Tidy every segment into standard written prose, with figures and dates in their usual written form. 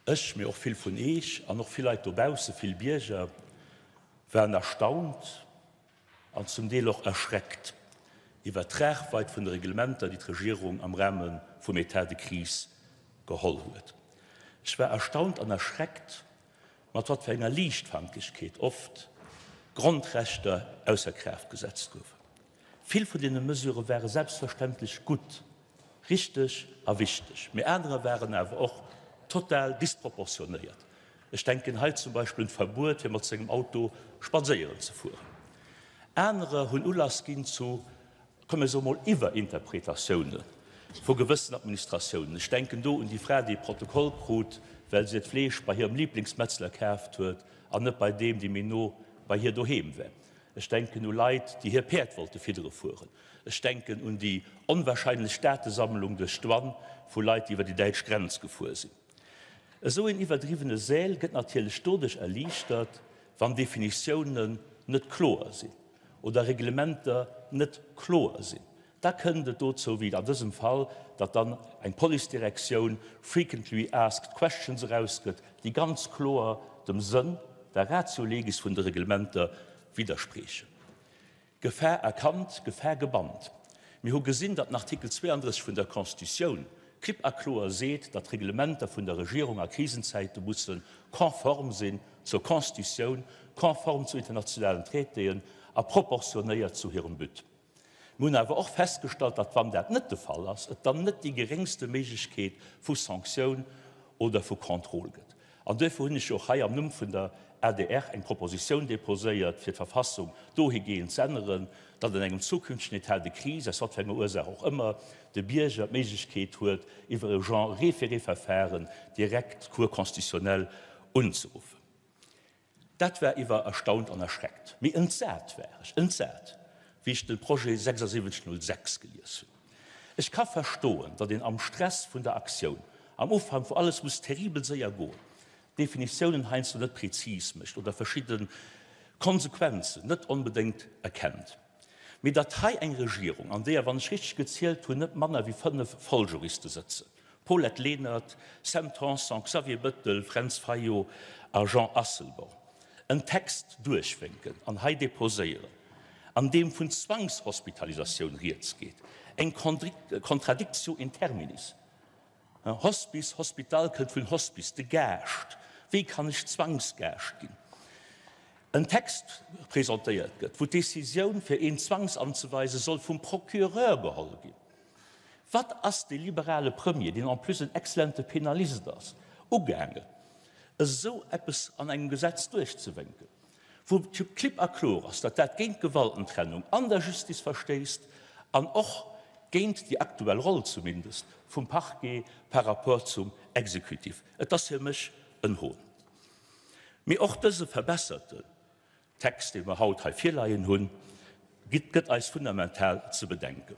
Ech, mee och vill vun Eech an och vill Leit dobausse, vill Bierger, waren erstaunt an zum Deel och erschreckt iwwert d'Tragweid vun de Reglementer, déi d'Regierung am Rahme vum État de crise geholl huet. Ech war erstaunt an erschreckt, mat wat fir enger Liichtfankegkeet oft Grondrechter ausser Kraaft gesetzt goufen. Vill vun deene Mesurë ware selbstverständlech gutt, richteg a wichteg, mee anerer waren awer och total disproportionéiert. Ech denken hei zum Beispill un d'Verbuet, fir mat sengem Auto spadséieren ze fueren. Anerer hunn Ulass ginn zu, komm mir soe mol, Iwwerinterpretatioune vu gewëssen Administratiounen. Ech denken do un déi Fra, déi e Protokoll krut, well se hiert Fleesch bei hirem Liblingsmetzler kaaft huet an net bei deem, dee méi no bei hir doheem war. Ech denken u Leit, déi hir Päerd wollte fiddere fueren. Ech denken un déi onwahrscheinlech Datesammlung duerch d'Douane vu Leit, déi iwwer déi däitsch Grenz gefuer sinn. Esou een iwwerdriwwene Säl gëtt natierlech doduerch erliichtert, wann Definitiounen net kloer sinn oder Reglementer net kloer sinn. Da kënnt et dozou, wéi an dësem Fall, datt dann eng Policedirektioun Frequently Asked Questions erausgëtt, déi ganz kloer dem Sënn, der Ratio legis vun de Reglementer widderspriechen. Gefahr erkannt, Gefahr gebannt. Mir hu gesinn, datt den Artikel 32 vun der Constitutioun klipp a kloer seet, datt d'Reglementer vun der Regierung a Krisenzäite musse konform sinn zur Constitutioun, konform zu internationalen Traitéen a proportionéiert zu hirem But. Mir hunn awer och festgestallt, datt, wann dat net de Fall ass, et dann net déi geréngste Méiglechkeet vu Sanktioun oder vu Contrôle gëtt. An duerfir hunn ech jo och hei am Numm vun der adr eng Propositioun déposéiert, fir d'Verfassung dohigehend z'änneren, datt an engem zukünftegen État de crise, aus wat fir enger Ursaach och ëmmer, de Bierger d'Méiglechkeet huet, iwwer e Genre Référéverfahren direkt d'Cour constitutionnelle unzeruffen. Dat war iwwer erstaunt an erschreckt. Mee entsat war ech, entsat, wéi ech de Projet 7606 gelies hunn. Ech ka verstoen, datt een am Stress vun der Aktioun, am Ufank, wou alles muss terribel séier goen, Definitiounen heiansdo net prezis mécht oder verschidde Konsequenzen net onbedéngt erkennt. Mee datt hei eng Regierung, an deeër, wann ech richteg gezielt hunn, net manner wéi 5 Volljuriste sëtzen, Paulette Lenert, Sam Tanson, Xavier Bettel, Fränz Fayot a Jean Asselborn, en Text duerchwénken an hei deposéieren, an deem vun Zwangshospitalisatioun rieds geet, eng Contradictio in terminis. Hospice, Hospital kënnt vun Hospice, de Gaascht. Wéi kann ech Zwangsgaascht ginn? En Text presentéiert gëtt, wou d'Decisioun, fir een zwangsanzeweisen, soll vum Procureur geholl ginn. Wat ass dee liberale Premier, deen en plus en excellente Penalist ass, ugaangen, esou eppes an engem Gesetz duerchzewénken, wou klipp a kloer ass, datt dat géint d'Gewaltentrennung an der Justice verstéisst an och géint déi aktuell Roll zumindest vum Parquet par rapport zum Executif? Et ass fir mech en Hohn. Mee och dëse verbesserte Text, dee mer haut hei virleien hunn, gëtt eis fundamental ze bedenken.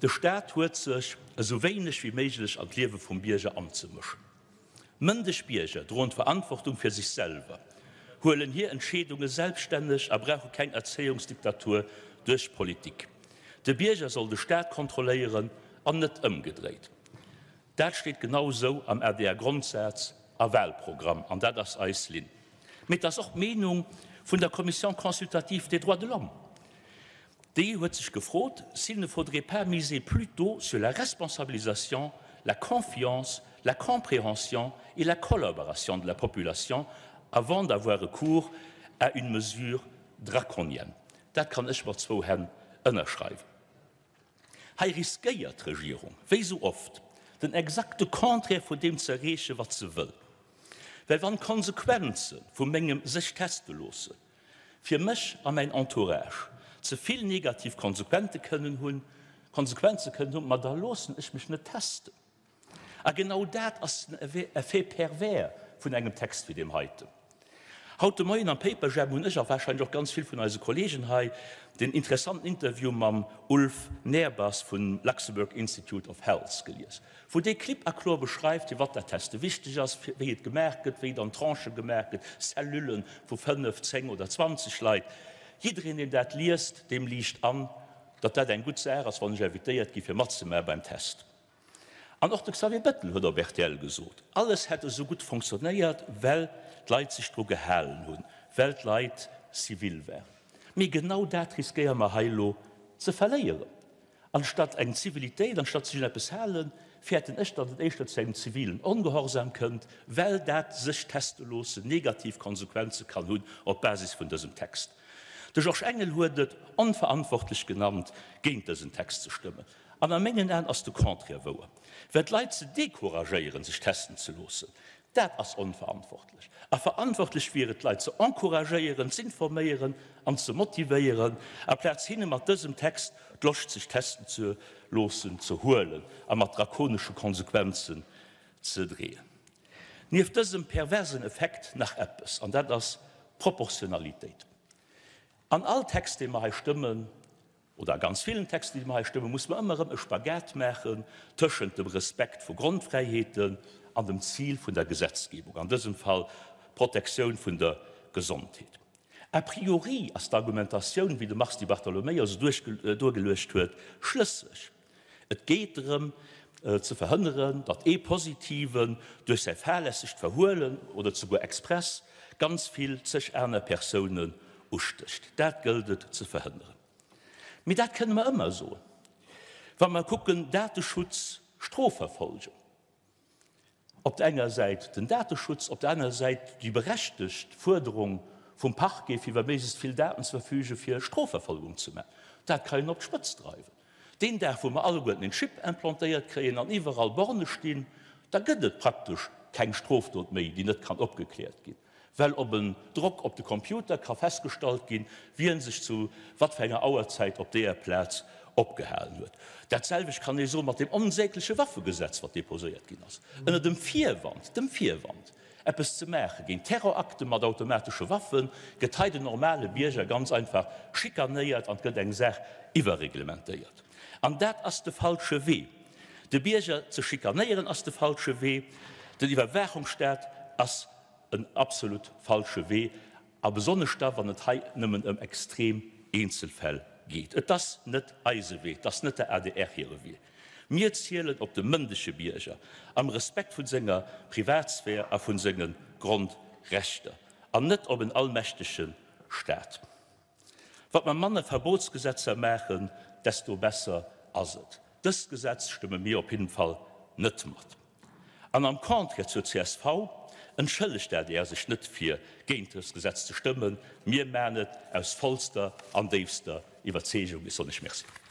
De Staat huet sech esou wéineg wéi méiglech an d'Liewe vum Bierger anzemëschen. Mëndeg Bierger droen d'Verantwortung fir sech selwer, huelen hir Entscheedunge selbststänneg a brauche keng Erzéiungsdiktatur duerch d'Politik. De Bierger soll de Staat kontrolléieren an net ëmgedréit. Dat steet genau esou am ADR-Grondsaz a Wahlprogramm, an dat ass eis Linn. Mee et ass och d'Meenung vun der Commission consultative des droits de l'homme. Déi huet sech gefrot, s'il ne faudrait pas miser plutôt sur la responsabilisation, la confiance, la compréhension et la collaboration de la population avant d'avoir recours à une mesure draconienne. Dat kann ech mat zwou Hänn ënnerschreiwen. Hei riskéiert d'Regierung, wéi sou oft, den exakte Contraire vun deem ze erreechen, wat se wëll. Well wann d'Konsequenze vu mengem sech teste loosse fir mech a mäin Entourage ze vill negativ Konsequente kënnen hunn, Konsequenze kënnen hunn, ma da loossen ech mech net testen. A genau dat ass den Effet pervers vun engem Text wéi deem heiten. Haut de Moien am Paperjam hunn ech a wahrscheinlech och ganz vill vun eise Kollegen hei den interessanten Interview mam Ulf Nehrbass vum Luxembourg Institute of Health gelies, wou dee klipp a kloer beschreift, firwat dat Teste wichteg ass, wéi et gemaach gëtt, wéi et an Tranchë gemaach gëtt, Cellullen vu 5, 10 oder 20 Leit. Jiddereen, deen dat liest, deem liicht an. datt dat eng gutt Saach ass, wann ech invitéiert gi fir matzemaache beim Test. An och de Xavier Bettel huet op rtl gesot, alles hätt esou gutt fonctionnéiert, well d'Leit sech dru gehalen hunn, well d'Leit civil waren. Mee genau dat riskéiere mer hei elo ze verléieren. Anstatt eng Zivilitéit, anstatt sech un eppes halen, fäerten ech, datt et éischter zu engem zivilen Ongehorsam kënnt, well dat sech teste loossen negativ Konsequenze kann hunn op Basis vun dësem Text. De Georges Engel huet et onverantwortlech genannt, géint dësen Text ze stëmmen. An a mengen Aen ass de Contraire wouer. Well d'Leit ze decouragéieren, sech testen ze loossen, dat ass onverantwortlech. A verantwortlech wier et, d'Leit ze encouragéieren, z'informéieren an ze motivéieren, aplaz hinne mat dësem Text d'Loscht, sech testen ze loossen, ze huelen a mat drakonesche Konsequenzen ze dreeën. Nieft dësem perversen Effekt nach eppes, an dat ass d'Proportionalitéit. An all Text, dee mer hei stëmmen, oder a ganz villen Texten, déi mer hei stëmmen, muss mer ëmmer erëm e Spagat maachen tëschent dem Respekt vu Grondfräiheeten an dem Zil vun der Gesetzgebung, an dësem Fall d'Protektioun vun der Gesondheet. A priori ass d'Argumentatioun, wéi de Mars Di Bartolomeo se duergeluecht huet, schlësseg. Et geet drëm, ze verhënneren, datt ee Positiven duerch säi fahrlässegt Verhuelen oder souguer express ganz vill zeg aner Persounen ustécht. Dat gëllt et ze verhënneren. Mee dat kënne mer ëmmer soen, wa mer kucken, Dateschutz, Strofverfolgung. Op der enger Säit den Dateschutz, op der anerer Säit déi berechtegt Fuerderung vum Parquet, fir iwwer méiglechst vill Daten ze verfügen, fir Strofverfolgung ze maachen. Dat ka een op d'Spëtzt dreiwen. Deen Dag, wou mer alleguerten en Chip implantéiert kréien an iwwerall Borne stinn, da gëtt et praktesch keng Strofdot méi, déi net kann opgekläert ginn. Well op en Drock op de Computer ka festgestallt ginn, wien sech zu wat fir enger Auerzäit op deeër Plaz opgehalen huet. Dat selwecht kann ee soe mat deem onsägleche Waffegesetz, wat deposéiert ginn ass, ënner dem Virwand, dem Virwand, eppes ze maache géint Terrorakte mat automatesche Waffen, gëtt hei den normale Bierger ganz einfach schikanéiert an et gëtt eng Saach iwwerreglementéiert. An dat ass de falsche Wee. De Bierger ze schikanéieren ass de falsche Wee, den Iwwerwaachungsstaat ass en absolut falsche Wee, a besonnesch da wann et hei nëmmen ëm extrem Eenzelfäll geet. Et ass net eise Wee, et ass net der adr hire Wee. Mir zielen op de mëndege Bierger am Respekt vun senger Privatsphär a vun senge Grondrechter, an net op en allmächtege Staat. Wat mer manner Verbotsgesetzer maachen, desto besser ass et. Dëst Gesetz stëmme mir op jidden Fall net mat. An am Contraire zur csv entschëllegt d'ADR sech net fir géint dëst Gesetz ze stëmmen. Mir maachen et aus vollster an déifster Iwwerzeegung. Ech soen lech Merci.